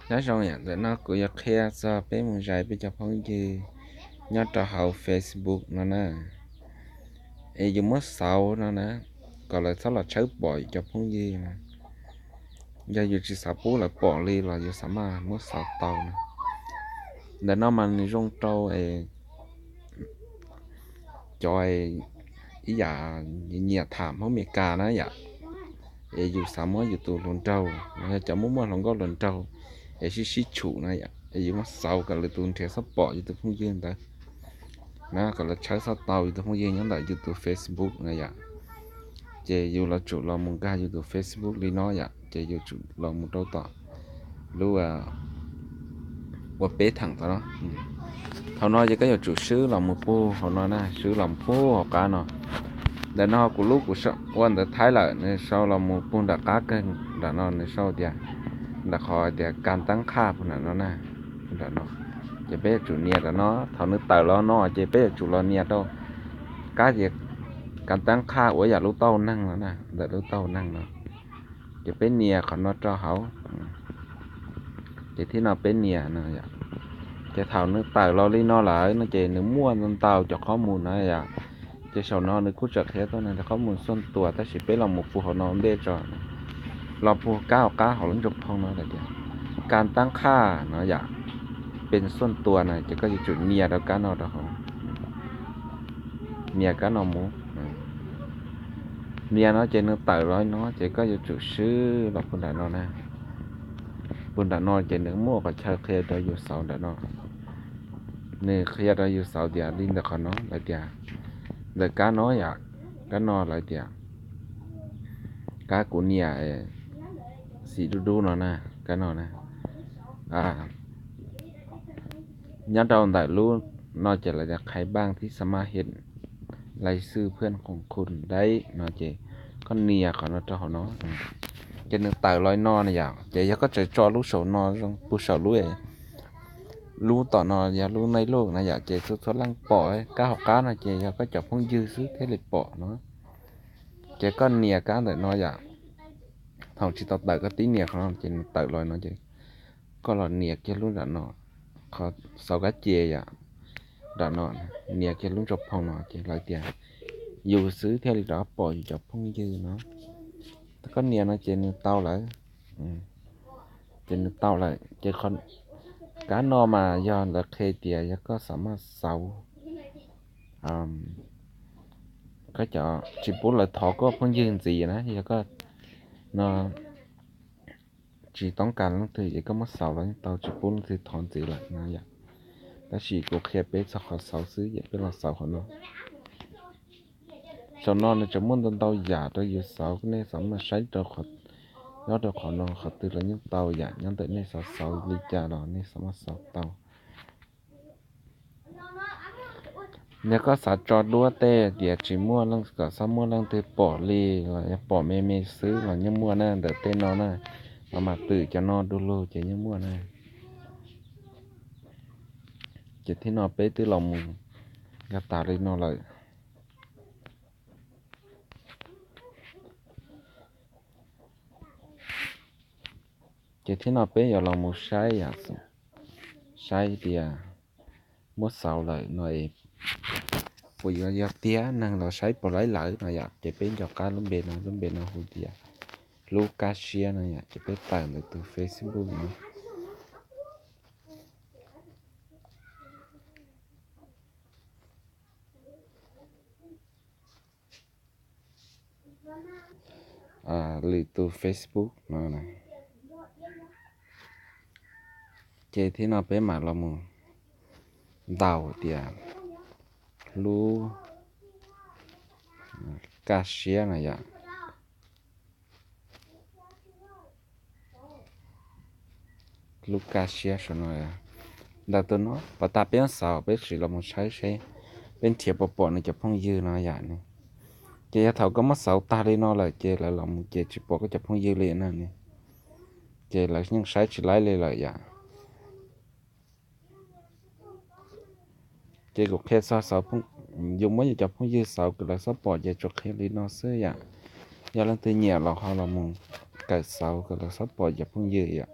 Nyob zoo yom, ntawm no kuv yuav qhia txog peb mus zais peb cov phooj ywg nyob rau hauv Facebook no na. Es yus muab xauv no na, kom lawv txhob los tshawb pom yus cov phooj ywg na. Yog yus tsis xav pub lawv pom li los yus xav mas muab xauv tau na. Ntawm no mas nws zoo rau cov ib yam nyiam tham Hmoob Amelikas na yom, es yus xav muab yus tus hluas nraug los yog cov muaj muaj hluas nkauj hluas nraug es sib sib tshum na yom, es yus muab xauv kom lwm tus nrhiav txhob pom yus tus phooj ywg ntawd na, kom lawv tshawb txhob tau yus tus phooj ywg nyob ntawm yus tus Facebook na yom. Ces yus los tsum los mus nkag yus tus Facebook li no yom, ces yus tsum los mus rau tom lub ua peb theem tod no. Thaum no ces koj yuav tsum swb los mus puag hauv no na, swb los mus puag hauv qab no. Ntawm no kuv lub kuv ua ntawv Thaib lawm, nws sau los mus puag nram qab kawg nram no, nws sau tias, nram qhov tias kas tab qhaj puag nram no na, nram no. Ces peb yuav tsum nias nram no, thaum nws tawm los no ces peb yuav tsum los nias rau kab tias kas tab qhaj ua yam lub tauj neeg no na, ntawm lub tauj neeg no. Ces peb nias qhov no rau hauv. Ces thib no peb nias no yom. Ces thaum nws tawm los li no lawm no ces nws muaj ntau ntau cov qhob mus na yom. Ces saum no nws kuj tseem qhia tuaj nws cov qhob mus xuaj tuas, tab sis peb los mus puag hauv no ntej tso. Los puag kab hauv qab hauv lub ntsuj phooj no lawm tias kas tab qhaj no yom, pes xuaj tuas na, ces koj yuav tsum nias rau kab no rau hauv. Nias kab no mus. Nias no ces nws tawm los no ces koj yuav tsum swb los puag nram no na. Puag nram no ces nws muaj qhov chaw qhia rau yus xauv nram no. Nws qhia rau yus xauv tias li ntawm qhov no lawv tias, ntawm kab no yom, kab no lawv tias, kab kuv nias xim dub dub no na, kab no na. Nyob rau ntawm lub no ces lawv tias khai bang thib xa ma hen lai xwj phiaj khoom khun dai no ces koj nias qhov no rau hauv no. Ces nws tawm los no na yom, ces yog koj tseem tso lub saum no zoo puag saum lub, lub tom no yog lub nej luj na yom, ces txhua txhua leej pom kab hauv qab no ces yog koj cov phooj ywg xwb thiaj li pom no. Ces koj nias kab ntawm no yom, thaum tsis tau tawm koj tib nias qhov no ces nws tawm los no ces koj los nias kiag lub nram no, qhov xauv kab ces yom, nram no, nias kiag lub ntsuj phooj no ces lawv tias yus xwb thiaj li rov pom yus cov phooj ywg no. Koj nias no ces nws tau lawm. Ces nws tau lawm ces kab no mas yog lawv qhia tias yog koj xav maj xauv, koj cov tsis pub lawv thov koj phooj ywg ntxiv na, yog koj no tsis toob kas leej twg ces koj muab xauv los yeej tau, tsis pub leej twg thov ntxiv lawm no yom. Tab sis kuv qhia peb txog qhov xauv xwb, ces peb los xauv qhov no. Saum no nws tseem muaj ntau ntau yam rau yus xauv, nej xav maj saib rau, nyob rau qhov no qhov twg los yeej tau yom, nyob ntawm nej xav xauv li cas los nej xav maj xauv tau. Yog koj xav tso duab tej tias tsis muaj leej, kom txhob muaj leej twg pom li los yog pom me me xwb los yeej muaj na, ntawm tej no na, los mas twm cov no du lug ces yeej muaj na. Ces thib no peb twb los mus nkag tas li no lawm. Ces thib no peb yuav los mus saib, saib tias muab xauv lawm no puas yuav yog tiag, neeg los saib puas laib lawm no yom. Ces peb nco qab lub npe no, lub npe no hu tias lub kab siab no yom, ces peb tawm ntawm tus Facebook no. Lwm tus Facebook no. Ces thib no peb mam los mus ntaus tias lub kaj siab no yom. Lub kaj siab saum no, ntawm tus no pas tas peb xauv, peb sim los mus saib seb peb nrhiav puas pom nws cov phooj ywg no yom. Ces yog thaum koj muab xauv tag li no lawm ces lawv los mus ces tsis pom koj cov phooj ywg li na. Ces lawv yeej saib tsis laib li lawm yom. Ces kuv qhia txog xauv, yus muab yus cov phooj ywg xauv kom lawv txhob pom ces tsuas qhia li no xwb yom. Yog leej twg nyiam los ho los mus kawm xauv kom lawv txhob pom cov phooj ywg yom.